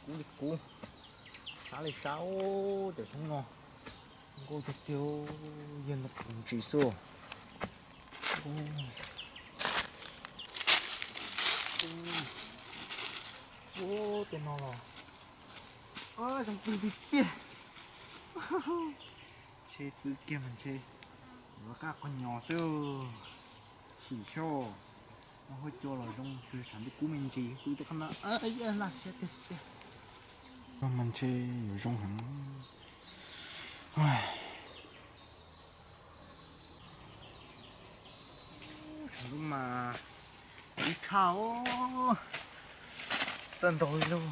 Kub li kub, sab li sab, cov xyoob no nkauj tiag tiag, yog ntsis xwb. Ua tej no los zoo pw tiag tiag. Ntshe pw kiag mas ntshe yuav qab qhov nyos xwb. Sim xyov, no huab cua los zoo, tsam ntawm kub me ntsis, kub tej qhov no laj siab tiag tiag. Mas ntshe yuav zoo heev. Lub mas ib tshaj, txawj ntaus li lauj.